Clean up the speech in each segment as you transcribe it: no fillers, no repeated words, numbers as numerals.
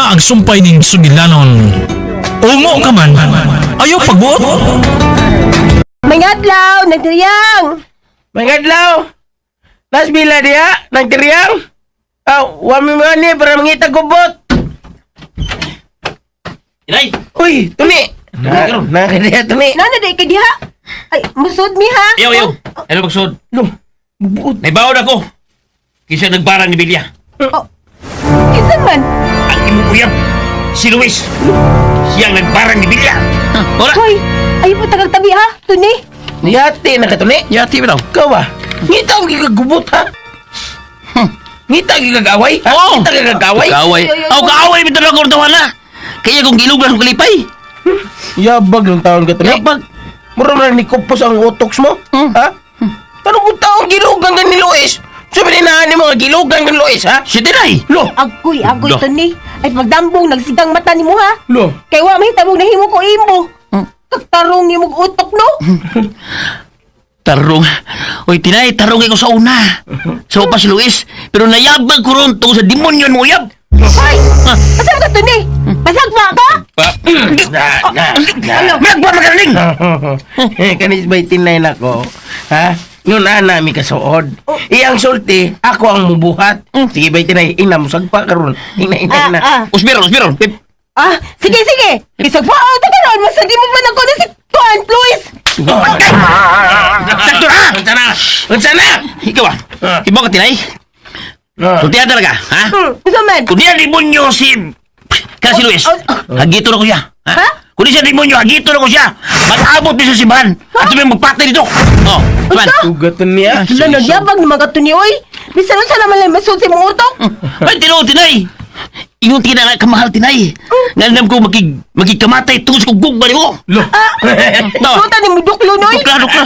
Mao na ang sumpay ning sugilanon. Ungo ka man, ayaw pagbuot. May adlaw, nagtiriyang. May adlaw. Nas bila diha, nagtiriyang. Ah, wa mi mga ni para mangita gubot. Inay! Uy, tuni. Na, na diha tuni. Nana day kay diha. Ay, musod mi ha. Ayaw, ayaw! Hello, magsod. Lo, bubuot. Naibaon ako. Kinsa nagbarang ni Bilya. Oh. Kinsan man? Ang imong uyab, si Luis. Siyang nagbarang ni Bilya. Ora! Hoy, ayaw po tagang tabi ha, Tuni. Yati na ka tuni. Yati ba daw? Ikaw ba? Ngita ang gigagubot ha? Ngita ang gigagaway? Ha? Oo. Ngita ang gigagaway? Kaaway. Ay, ay, ay. Aw, kaaway bitaw na akong na. Kaya kung giluglan kong kalipay. Yabag ng taon ka tuni. Yabag. Mura man ni kupos ang utoks mo. Ha? Tanong kung taong gilugan ka ni Luis? Sabi ni na ni mga gilugan ka ni Luis, ha? Si Tinay. Lo, Agoy, agoy, Lo. Tuni. Ay, pagdambong, nagsigang mata ni mo ha. lo. Kay wa may tabong nahimo ko imo. Kagtarong ni mong utok no. Tarong. Oy, Tinay, tarong ko sa una. Sa pa si Luis. Pero nayabag ko ron tungkol sa demonyo mo uyab. Hoy, asa ka Tuni? Basag pa ka? Na, na, na. Magwa magaling! Eh, kanis ba'y tinay na ko? Ha? Yun na nami kasuod. Iyang sulti, ako ang mubuhat. Sige ba'y tinay, ina mo sagpa karon. Ina, ina, Ah, ina. ah. Usbiron, usbiron. Pip. Ah, sige, sige. Isag pa ta karon, basta di mo man ako na si Tuan Luis. Sakto na! Unsa na? Unsa na? Ikaw ah. Ibaw ka, Tinay. Ah. Sultihan talaga, ha? Unsa man? Kung di na demonyo si... Kaya si Luis, Oh, oh. hagito na ko siya. Ha? Ha? Kung di siya demonyo, hagito na ko siya. Mag-abot din sa simbahan. At may magpatay dito. Oh, man. Ugatan niya. Sila nagyabang ni mga Tuni oy. Bisan unsa naman lang masulti mong utok. Ay, tinuod, Tinay. Ingon tina nga kamahal, Tinay. Ngalam ko magigkamatay tungkol sa kong gugma nimo. Lo. No. Suta ni mo duklo noy. Dukla, dukla.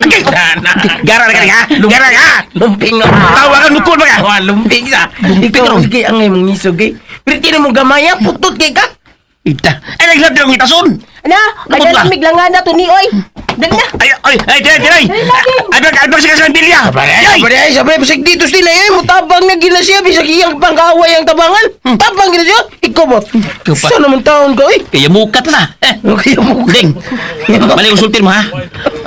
Okay. Na, na. Gara na ka, ha? Gara ka, ha? Lumping no. Tawagan mo ko, mga. Wa lumping sa. Ikaw sige ang imong isog eh. Pero tino mo gamaya putot kay ka. Ita. Ay, naglabi akong itason. Ana, Nabot ay ba? lamig lang nga na Tuni oy. Dali na. Ay, ay, ay, Tinay, Tinay. Dali na, Ting. Ay, ay, ay, ay, sa bilya. Ay! Sabi ay sabi bisag dito sila eh mutabang na gila siya bisag iyang pangaway ang tabangan. Tabang gila siya. Ikaw ba? Ikaw pa. Sa naman taon ka eh. Kaya mukat na. Eh. Okay mo. Ding, mali konsultin mo ha.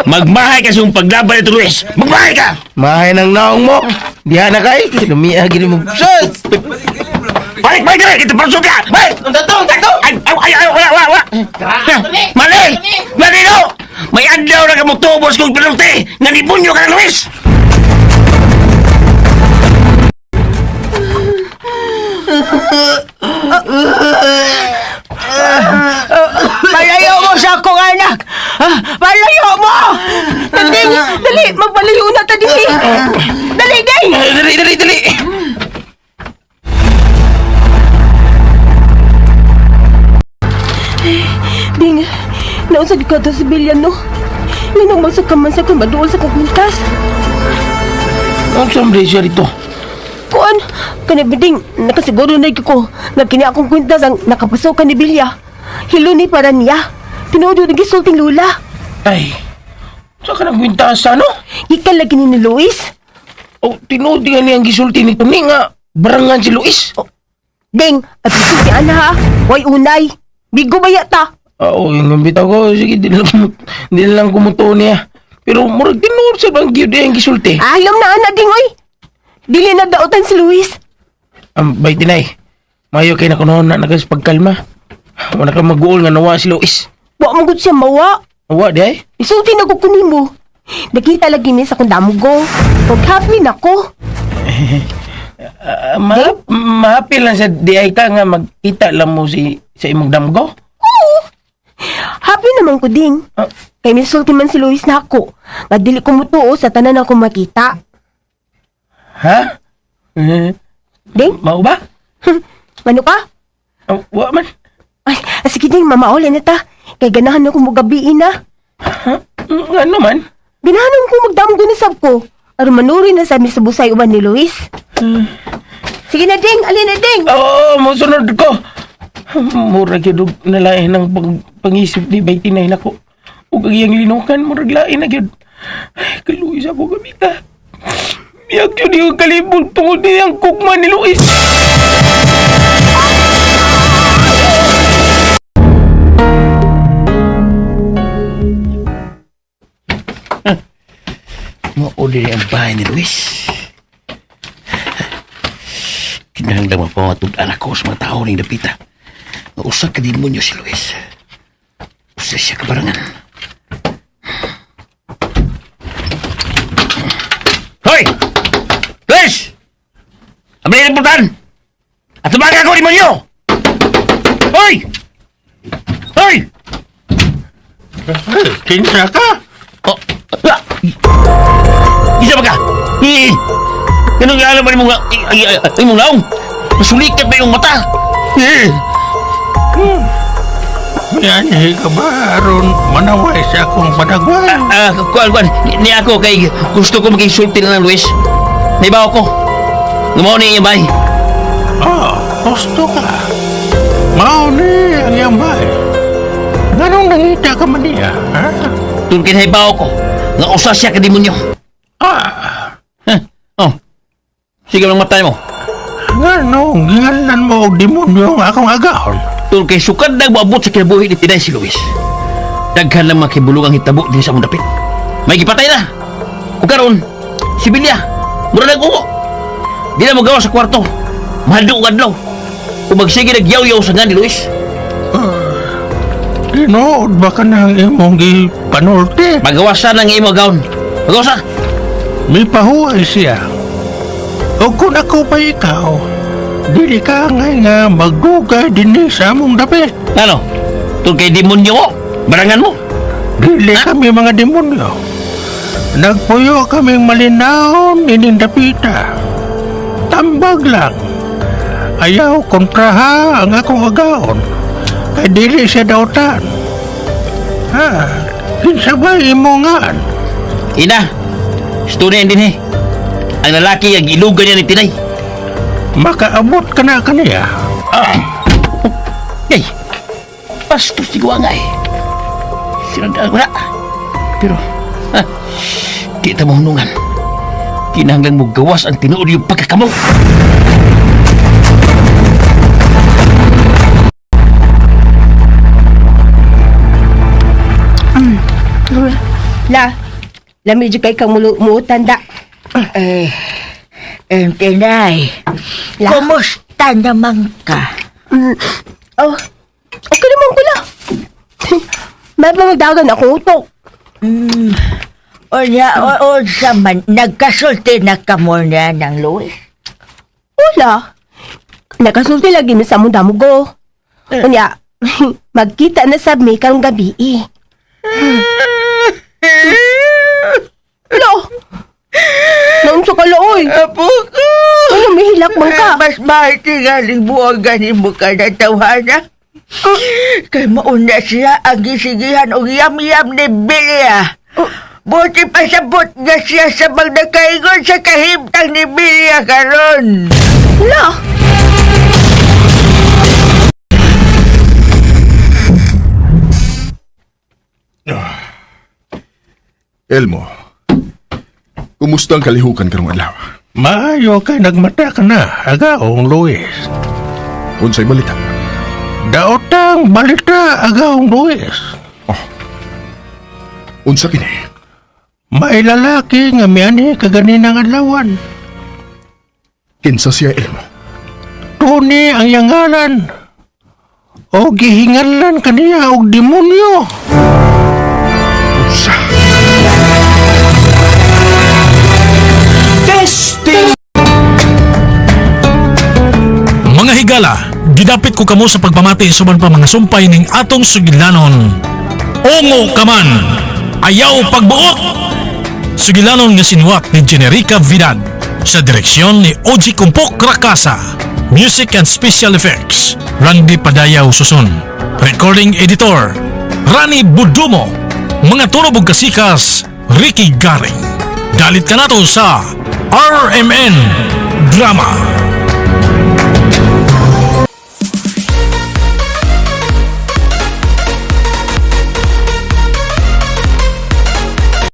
Magmahay ka sa iyong paglaban nito, Luis. Magmahay ka! Mahay ng naong mo. Diha na kay. Lumiya gini mo. Sus! Balik, balik, balik! Ito, palusog ka! Balik! Ang tato, ang tato! Ay, ay, ay, ay, wala, wala, wala! Mali! Mali, no! May adlaw na kamutubos kong penalty! Nga nibunyo ka na, Luis! Palayo mo sa akong anak! Ah, palayo mo! Dali, dali, magpalayo na ta dili. Dali, dali. Dali, dali, dali! Ding, nausad ka to si Bilyan, no? Ninong masok ka man sa kung maduol sa kong kwintas. Ang sambre siya rito. Kuan, kani ding, nakasiguro na ko nga kini akong kwintas ang nakapasukan ni Bilya. Hilo ni para niya. Tinuod yung gisulting lula. Ay, sa ka nagwintasa, no? Gikan lagi ni Luis. O, tinuod nga niyang gisulti ni Tony nga, barangan si Luis. Ding, at si Ana ha. Way unay. Bigo ba yata? Oo, yung imbitaw ko, sige, di lang kumutuo niya. Pero murag tinuod sa bang gyud ang gisulti. Alam na ana ding oy. Dili na daotan si Luis. Ang bay tinay, mayo kay na kunoon na nagas pagkalma. Wala ka mag-uol nga nawa si Luis. Wa mo gud siya mawa. Wa di ay? Isulti na ko kunimo. Nakita lagi ni sa kong damugo. Pag happy na ko. Ah, mahapil lang sa di ay ka nga magkita lang mo si sa imong damgo. Happy naman ko ding. Ah, Kay misulti man si Luis na ako. Nga dili ko mutuo sa tanan ako makita. Ha? Eh, Ding, mao ba? ano ka? Ah, wa man. Ay, ah, sige ding, mamauli na ta. Kay ganahan ako mo gabi na. Ha? Ano man? Ganahan ko magdamgo na sab ko. Aron manuri na sa mi sa busay uban ni Luis. Sige na ding, alin na ding. Oo, mosunod ko. Murag yun og nalain ang pangisip ni Bay Tinay nako. Ug ang iyang linukan, murag lain na gyud. Ay, kaluis ako gamita. Miyag yun yung kalibog tungod niyang kukma ni Luis. Mao din ang bahay ni Luis. Kinahanglan mapamatud-an ako sa mga tao ning dapita. Nga usa ka demonyo si Luis. Usa siya kabarangan. Hoy! Luis! Abli ang pultan! At tumaga ako, demonyo! Hoy! Hoy! Eh, kinsa ka? Oh, ah! Isa ba ka? Eh, ganun nga alam ba imong imong naong? Masulikat ba yung mata? Eh, Mianhi ka ba aron manaway sa akong padagway? Ah, kuan, kuan, ni ako kay gusto ko makisulti na lang, Luis. Naibaw ko. Gumawa ni iyang bay. Ah, gusto ka. Mao ni ang iyang bay. Nganong nangita ka man niya, ha? Tun kinaibaw ko. Nga usa siya ka demonyo. Ah, Huh? Oh. Sige lang matay mo. nganong gianlan mo og demonyo ang akong agahon? Tun kay sukad na moabot sa kinabuhi ni Tinay si Luis. Daghan lang mga kibulungang hitabo din sa among dapit. May gipatay na. Ug karon, si Bilya, mura nag umo. Di na magawa sa kwarto. Mahadlok og adlaw. Ug magsige nagyaw-yaw sa nga ni Luis. Tinuod ba ka ng imong gipanulti? Magawasa ng imo gown. Magawasa. May pahuway siya. O kung ako pa ikaw, dili ka ngay nga magdugay dinhi sa among dapit. Ano? Tun kay demonyo mo. Barangan mo. Dili kami mga demonyo. Nagpuyo kaming malinawon ining dapita. Tambag lang. Ayaw kontraha ang akong agaon. Kay dili siya dautan. Ha, kinsa ba imongan? Ina, istorya din eh. Ang lalaki ang ilugan niya ni Tinay. Makaabot ka na kaniya. Ay, bastos si Guanga eh. Sinandaan ko na. Pero, ha, di ta mahunungan. Kinahanglan mo gawas ang tinuod yung pagkakamo. La, lami jud kay kang muutanda. Eh, eh, Tinay, La? kumusta naman ka? Oh, okay naman ko la. May pa magdagan akong utok. Unya, o, sa man, nagkasulti na ka mo na ng Luis? Wala. Nakasulti lagi mi sa among damugo. Unya, magkita na sab mi karong gabi eh. Lo! Naunsa ka la, oy? Apo ko! Ano, may hilak man ka? Mas mahal tingaling buwag ganin mo ka na tawhana. Kay mauna siya ang gisigihan og yam-yam ni Bilya. Buti pa sabot nga siya sa magdakaingon sa kahimtang ni Bilya karon. La! Elmo, kumusta ang kalihukan karong adlaw? Maayo kay nagmata ka na, agaong Luis. Unsay balita? Daotang balita, agaong Luis. Oh. Unsa kini? May lalaki nga miani kaganinang adlawan. Kinsa siya, Elmo? Tony ang iyang ngalan. O gihingalan kaniya og demonyo. Unsa? Mga higala, gidapit ko kamo sa pagpamati suban pa mga sumpay ning atong sugilanon. Ungo ka man, ayaw pagbuot! Sugilanon nga sinuwat ni Generica Vidad sa direksyon ni Oji Kumpok Rakasa. Music and Special Effects, Randy Padayaw Susun. Recording Editor, Rani Budumo. Mga tunog ug kasikas, Ricky Garing. Dalit ka nato sa RMN Drama.